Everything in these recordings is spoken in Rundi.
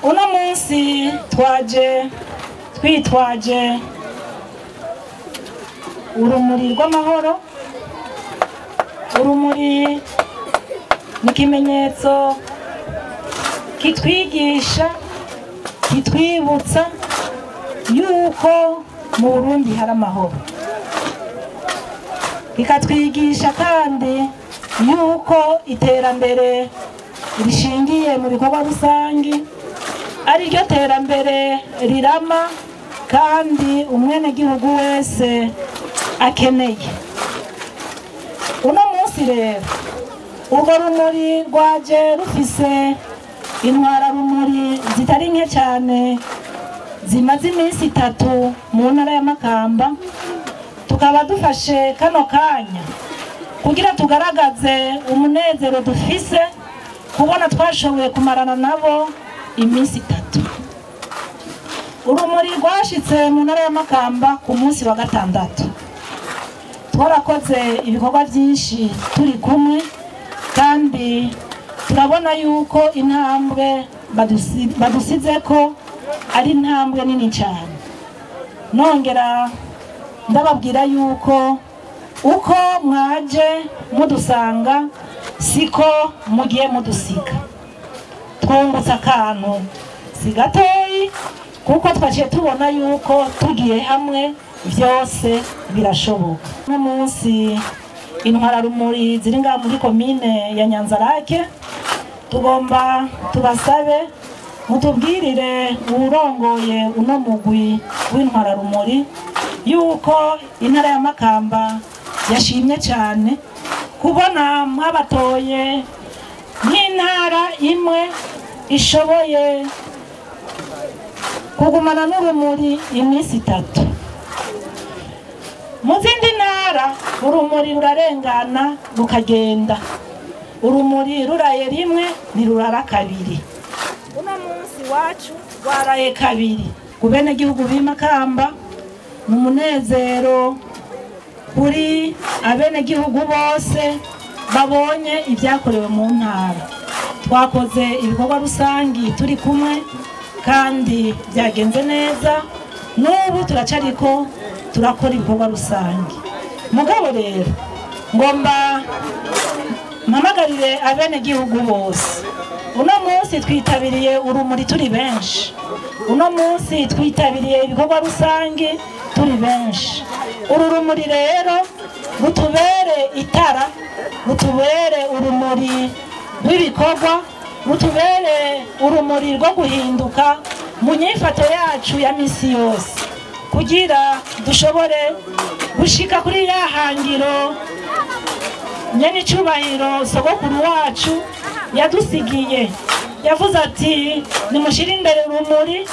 Uno munsi twaje twitwaje urumuri rw'amahoro. Urumuri ni ikimenyetso kitwigisha, kitwibutsa yuko mu Burundi hari amahoro, kikatwigisha kandi yuko iterambere rishingiye mu bikorwa rusangi ari ryo terambere rirama kandi umwenegihugu wese akeneye. Uno munsi rero urwo rumuri rwaje rufise intwararumuri zitari nke cyane zimaze iminsi itatu mu ntara ya Makamba, tukaba dufashe kano kanya kugira tugaragaze umunezero dufise kubona twashoboye kumarana nabo iminsi itatu. Urumuri rwashitse mu ntara ya Makamba ku munsi wa gatandatu. Twarakoze ibikorwa byinshi turi kumwe kandi turabona yuko intambwe badusize ko ari intambwe nini cyane. Nongera ndababwira yuko uko mwaje mudusanga siko mugiye mudusiga. Twungutse akantu si gatoyi kuko twaciye tubona yuko tugiye hamwe byose birashoboka. Uno munsi intwararumuri ziri ngaha muri komine ya Nyanzarake, tugomba tubasabe mutubwirire uwurongoye uno mugwi w'intwararumuri yuko intara ya Makamba yashimye cyane kubona mwabatoye nk'intara imwe ishoboye kugumana n'urumuri iminsi itatu. Mu zindi ntara urumuri rurarengana rukagenda, urumuri ruraye rimwe ntirurara kabiri. Uno munsi wacu rwaraye kabiri. Ku benegihugu b'i Makamba ni umunezero kuri abenegihugu bose babonye ibyakorewe mu ntara. Twakoze ibikorwa rusangi turi kumwe kandi byagenze neza, n'ubu turacariko turakora ibikorwa rusangi. Mugabo rero ngomba mpamagarire abenegihugu bose, uno munsi twitabiriye urumuri turi benshi, uno munsi twitabiriye ibikorwa rusangi turi benshi. Uru rumuri rero rutubere itara, rutubere urumuri rw'ibikorwa, rutubere urumuri rwo guhinduka mu nyifato yacu ya misi yose, kugira dushobore gushika kuri ya hangiro nyene icubahiro sogokuru wacu yadusigiye. Yavuze ati nimushire imbere urumuri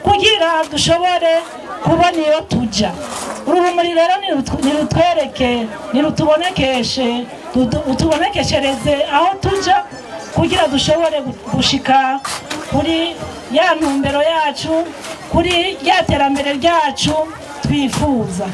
kugira dushobore kubona iyo tuja. Uru rumuri rero nirutwereke, nirutubonekeshe, utubonekeshereze aho tuja kugira dushobore gushika kuri ya ntumbero yacu, kuri ya terambere ryacu twifuza.